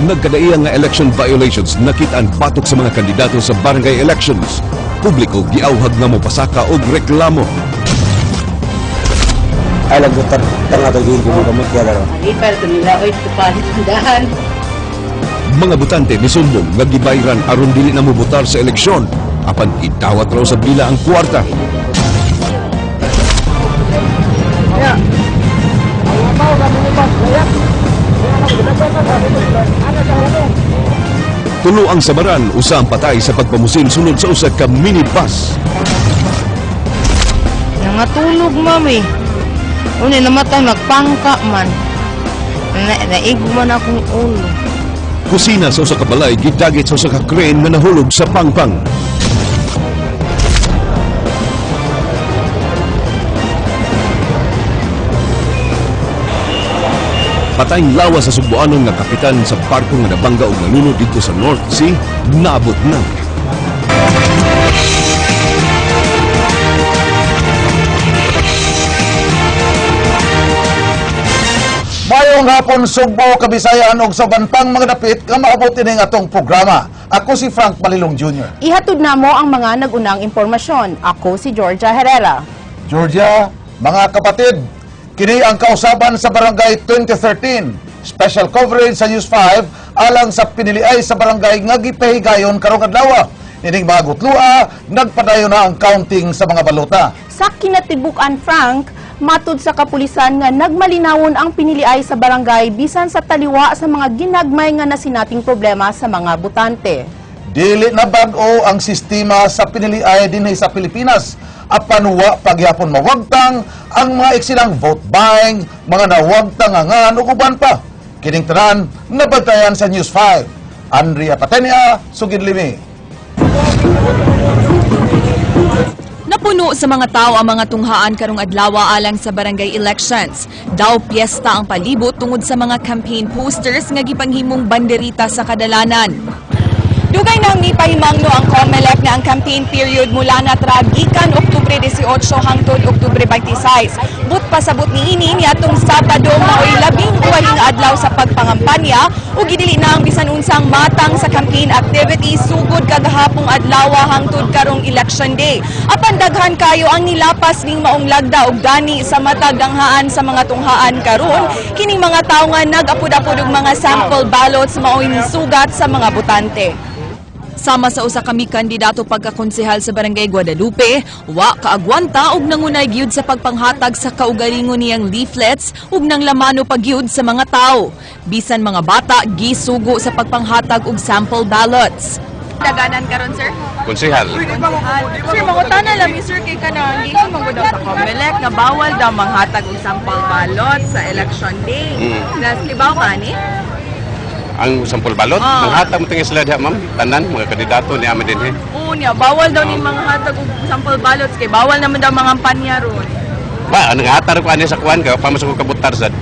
Nagkadaiya nga election violations nakitaan batok sa mga kandidato sa barangay elections. Publiko giawhag nga mopasaka og reklamo. Ay lang butar tanga kay gin kung kamot ya laro. Malipay ko nila, oy, tupahin dahan. Mga botante misumbong nga gibayran aron dili na mobotar sa eleksyon. Apan idawat raw sa bila ang kwarta. Tulo ang samaran, usa ang patay sa pagpamusil sunod sa usa ka minibus. Nangatulog, mami. Una namatay, nagpangka man. Naigo man akong ulo. Kusina sa usa ka balay gidagit sa usa ka crane nga nahulog sa pangpang. Patayng lawas sa Sugbuanon nga kapitan sa barko nga nabangga og nalunod didto sa North Sea, naabot na. Mayong hapon, Sugbo, Kabisayan ug sa uban pang mga dapit nga maabot ining atong programa. Ako si Frank Malilong Jr. Ihatod na mo ang mga nagunang impormasyon. Ako si Georgia Herrera. Georgia, mga kapatid, kini ang kausaban sa Barangay 2013. Special coverage sa News 5 alang sa piniliay sa barangay nga gipahigayon karong adlaw. Nining mga gutlua, nagpadayon na ang counting sa mga balota. Sa kinatibuk-an, Frank, matud sa kapulisan nga nagmalinawon ang piniliay sa barangay bisan sa taliwa sa mga ginagmay nga nasinating problema sa mga butante. Dili na bag-o ang sistema sa piniliay dinhi sa Pilipinas. Apan wa pagyapon mawagtang ang mga eksilang vote buying, mga nawagtang ngan ug uban pa. Kining tanan nabantayan sa News 5. Andrea Patenia, Sugid Limi. Napuno sa mga tao ang mga tunghaan karong adlaw alang sa barangay elections. Daw piyesta ang palibot tungod sa mga campaign posters nga gipanghimong banderita sa kadalanan. Dugay nang nipahimangno ang COMELEC nga ang campaign period mula na tra gikan Oktubre 18 hangtod Oktubre 26. But pasabot niini niadtong Sabado maoy 18 nga adlaw sa pagpangampanya ug gidili na ang bisan unsang matang sa campaign activity sugod kagahapong adlaw hangtod karong election day. Apan daghan kayo ang nilapas ning maong lagda og gani sa matag danghaan sa mga tunghaan karon kining mga tawo nga nag-apod-apod og mga sample ballots maoy nisugat sa mga botante. Sama sa usa kami kandidato pagkakonsehal sa Barangay Guadalupe, wa kaagwanta og nangunay gyud sa pagpanghatag sa kaugalingon niyang leaflets ug nang lamano pagyud sa mga tao. Bisan mga bata gisugo sa pagpanghatag og sample ballots. Daganan karon, sir? Konsehal. Sir, mangutana lang mi, sir, kay kanang giingon man gud daw sa COMELEC nga bawal daw manghatag og sample ballot sa election day. Nas kibaw ka ni? Ang sampol balot, manghatag mo tingin sila diha, ma'am. Tanan, mga kandidato ni amin din eh. Oo niya, bawal daw ni manghatag og sample ballots kay bawal naman daw mangampanya ron. Ba, ang nanghatag ko ani sa kuan ka, pamasok ko kabutar sad.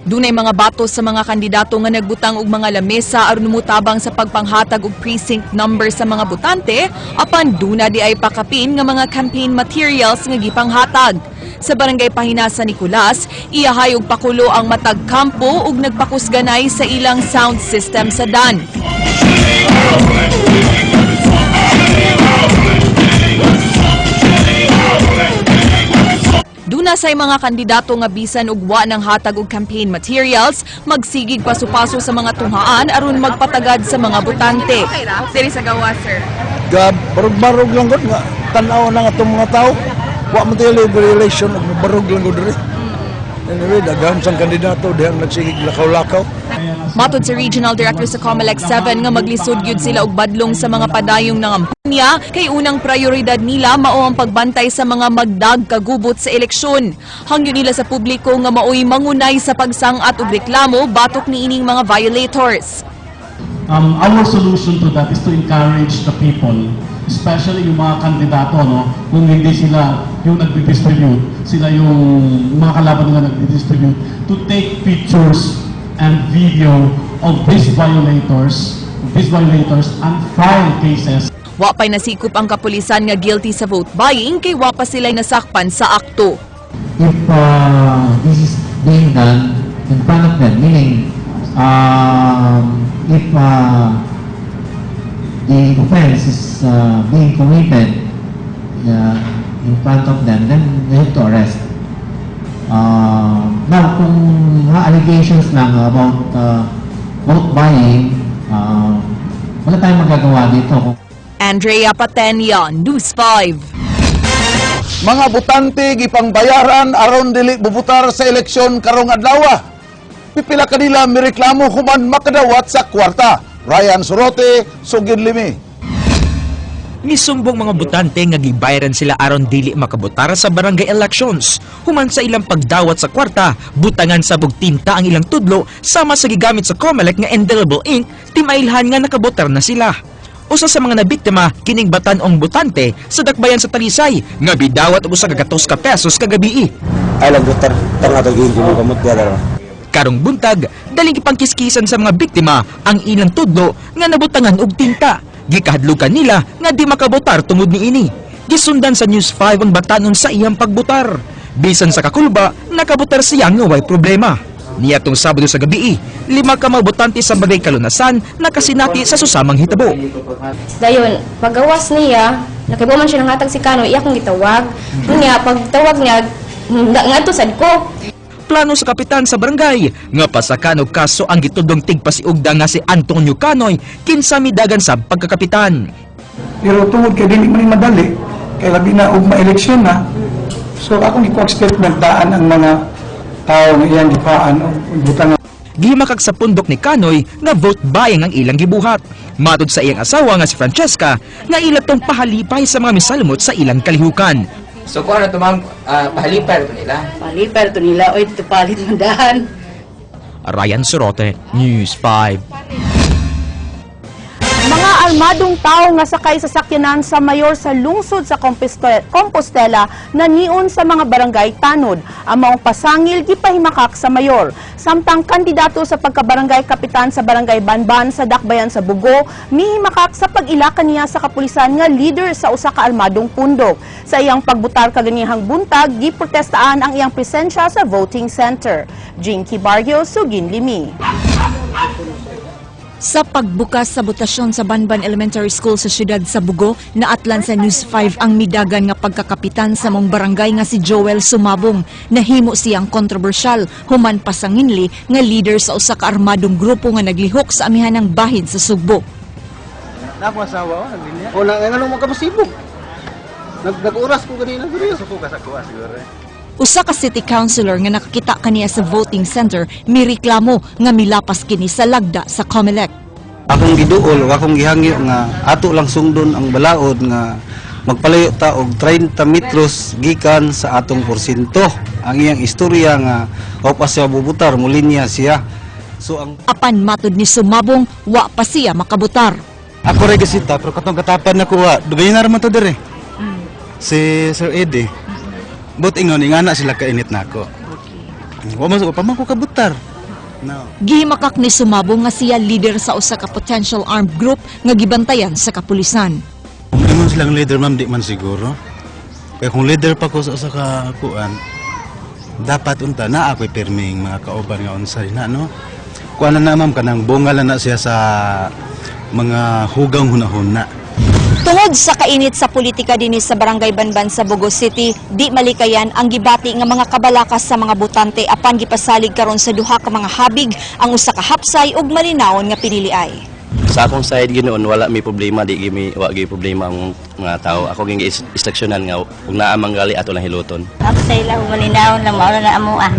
Dunay mga batos sa mga kandidato nga nagbutang og mga lamesa aron mutabang sa pagpanghatag og precinct number sa mga botante apan duna di ay pakapin nga mga campaign materials nga gipanghatag. Sa barangay Pahina sa Nicolas, iyahay og pakulo ang matag kampo ug nagpakusganay sa ilang sound system sa dan. Duna say mga kandidato nga bisan og wa ng hatag og campaign materials, magsigig paso-paso sa mga tunghaan aron magpatagad sa mga botante. Diri sa gawa, sir. Ga barog-barog lang gud nga tan-aw na nga itong mga tao. Wa man tayo relation og barog lang gud diri. Anyway, daghan sang kandidato dihang nagsigig lakaw-lakaw. Matod sa Regional Director sa COMELEC 7 nga maglisod gyud sila og badlong sa mga padayong nangampanya kay unang prioridad nila mao ang pagbantay sa mga magdag kagubot sa eleksyon. Hangyo nila sa publiko nga maoy mangunay sa pagsangat og reklamo batok niining mga violators. Our solution to that is to encourage the people, especially yung mga kandidato, no? Kung hindi sila yung nagdi-distribute, sila yung mga kalaban nila nagdi-distribute, to take pictures and video of these violators and file cases. Wa pa'y nasikop ang kapulisan nga guilty sa vote buying kay wa pa sila'y nasakpan sa akto. If this is being done in front of them, meaning if If the offense is being committed in front of them, then they have to arrest. Now, kung mga allegations lang about vote buying, wala tayong magagawa dito. Andrea Patenia, News 5. Mga botante gipangbayaran aron dili bubutar sa eleksyon karong adlaw. Pipila kanila mireklamo human makadawat sa kwarta. Ryan Sorote, Sugid Limi. Misumbong mga botante nga gibayaran sila aron dili makabotar sa barangay elections. Human sa ilang pagdawat sa kwarta, butangan sa tinta ang ilang tudlo sama sa gigamit sa COMELEC nga indelible ink, timailhan nga nakabotar na sila. Usa sa mga nabiktima kining batan-ong botante sa dakbayan sa Talisay nga bidawat og 100 ka pesos kagabii. Ay lang butar tanga to gin mo kamot diya daro. Karong buntag, daling ipangkiskisan sa mga biktima ang ilang tudlo nga nabutangan og tinta. Gikahadlukan nila nga di makabotar tungod niini. Gisundan sa News 5 ang batanon sa iyang pagbutar. Bisan sa kakulba, nakabutar siya nga way problema. Niadtong Sabado sa gabii, lima ka mga botante sa Bagay Kalunasan nakasinati sa susamang hitabo. Dayon, pagawas niya, nakibo man siya ng hatag si Kano, iya akong gitawag. Unya, pagtawag niya, ngadto sad ko. Plano sa kapitan sa barangay nga pasakan og kaso ang gitudlong tigpasiugda nga si Antonio Canoy kinsa midagan sa pagkakapitan. Pero tungod kay dili man ni madali, kay labi na og ma-eleksyon na, so akong ikuha statement daan ang mga tao nga iyang gipaan og butang. Gihimakak sa pundok ni Kanoy nga vote buying ang ilang gibuhat. Matod sa iyang asawa nga si Francesca nga ila tong pahalipay sa mga misalmot sa ilang kalihukan. So kung ano to, ma'am, pahalipay to nila. Palipar to nila, oy, tupalit mandahan. Ryan Sorote, News 5. Mga armadong tao nga sakay sa sakyanan sa mayor sa lungsod sa Compostela nanion sa mga barangay tanod. Ang maong pasangil gipahimakak sa mayor. Samtang kandidato sa pagkabarangay kapitan sa barangay Banban sa Dakbayan sa Bogo, mihimakak sa pag-ila kaniya sa kapulisan nga leader sa usa ka armadong pundok. Sa iyang pagbutar kaganihang buntag, giprotestaan ang iyang presensya sa voting center. Jinky Barrio, Sugin Limi. Sa pagbukas sa botasyon sa Banban Elementary School sa siyudad sa Bogo, naatlan sa News 5 ang midagan nga pagkakapitan sa mong barangay nga si Joel Sumabong. Nahimo siyang kontrobersyal human pasanginli nga leader sa usa ka armadong grupo nga naglihok sa amihanang bahin sa Sugbo. Na ako asawa, naglinya. O na ngano mo ka masibog. Nag-oras ko ganina siguro. Suko ka sa kuha siguro. Usa ka city councilor nga nakakita kaniya sa voting center mireklamo nga milapas kini sa lagda sa COMELEC. Akong giduol o akong gihangyo nga ato lang sungdon ang balaod nga magpalayo ta og 30 metros gikan sa atong porsinto. Ang iyang istorya nga wa pa siya bubutar, mulinya siya. So ang Apan matud ni Sumabong, wa pa siya makabutar. Ako ra gisita pero katong katapan na kuha, dugay na ra man to dire. Si Sir Eddie. But ingon ingana sila kainit nako. Wa man pa man ko kabutar. No. Gihimakak ni Sumabong nga siya leader sa usa ka potential armed group nga gibantayan sa kapulisan. Kung ingon silang leader, ma'am, di man siguro. Kaya kung leader pa ko sa usa ka kuan, dapat unta na ako'y pirming mga kauban nga unsa na, no? Kuan na na, ma'am, kanang bunga lang na siya sa mga hugang hunahuna. Tungod sa kainit sa politika dinhi sa Barangay Banban sa Bogo City, di malikayan ang gibati nga mga kabalakas sa mga botante apan gipasalig karon sa duha ka mga habig ang usa ka hapsay ug malinawon nga piniliay. Sa akong side ginoon, wala may problema, di gyud wa gyud problema ang mga tao. Ako ging instructionan nga ug naa manggali ato lang hiluton. Hapsay lang, malinawon lang, maura na amo ah.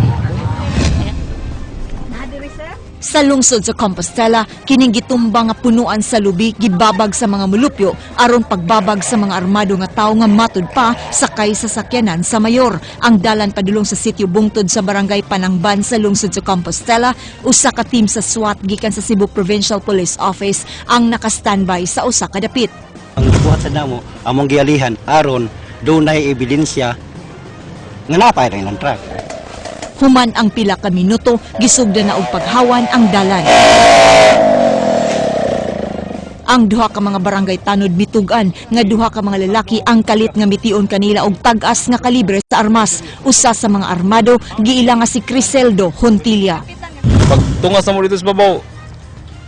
Sa lungsod sa Compostela, kining gitumba nga punuan sa lubi gibabag sa mga mulupyo aron pagbabag sa mga armado nga tawo nga matud pa sakay sa sakyanan sa mayor. Ang dalan padulong sa sitio Bungtod sa barangay Panangban sa lungsod sa Compostela, usa ka team sa SWAT gikan sa Cebu Provincial Police Office ang naka-standby sa usa ka dapit. Ang gibuhat sa namo, among gialihan aron dunay ebidensya nga napay ra ilang truck. Human ang pila ka minuto, gisugdan na og paghawan ang dalan. Ang duha ka mga barangay tanod mitug-an nga duha ka mga lalaki ang kalit nga mition kanila og tag-as nga kalibre sa armas. Usa sa mga armado giila nga si Criseldo Hontilla. Pag tungas na mo dito sa babaw,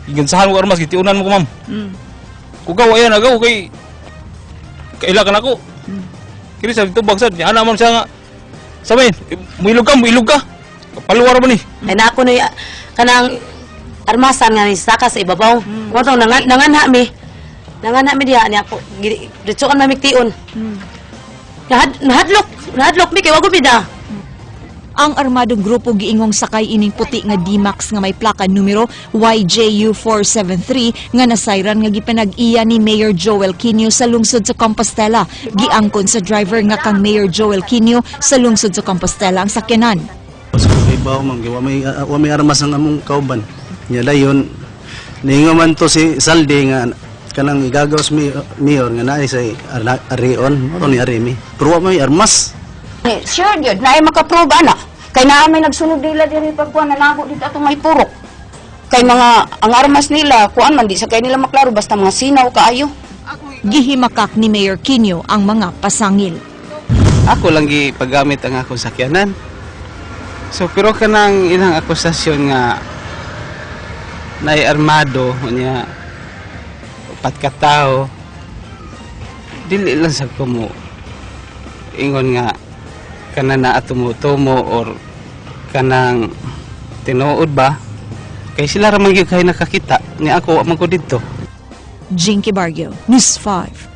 Gigansahan mo armas, gitiunan mo ko, ma'am. Kugaw ayan agaw kay kaila ka nako. Kini sa tubag sad, ana man siya nga. Sabi, muilog ka, muilog ka. Paluwar ba ni? Ay na ako na kanang armasan nga ni saka sa ibabaw. Mm. Kuan nanganha mi. Nanganha mi diha niya po. Ditsuan man migtion. Nahadlok, nahadlok mi kay wa gud mi da. Ang armadong grupo giingong sakay ining puti nga D-Max nga may plaka numero YJU473 nga nasayran nga gipanag-iya ni Mayor Joel Quinio sa lungsod sa Compostela. Giangkon sa driver nga kang Mayor Joel Quinio sa lungsod sa Compostela ang sakyanan. Sa ibaw ma'am, kay wa may armas ang among kauban. Nya dayon niingon man to si Saldi nga kanang igagawas mi mayor nga naay sa arion, mo ni arimi. Pero wa may armas. Sure gyud, naay makaprove ana. Kay naa may nagsunod nila diri pagkuan nanago dito atong may purok. Kay mga ang armas nila kuan man di sa kay nila maklaro basta mga sinaw kaayo. Gihimakak ni Mayor Quinio ang mga pasangil. Ako lang gipagamit ang akong sakyanan. So pero kanang ilang akusasyon nga naay armado unya upat ka tawo, dili lang sa ko mo ingon nga kana na tumutumo or kanang tinuod ba, kay sila ra man gyud kay nakakita ni ako wa man ko didto. Jinky Barrio, News 5.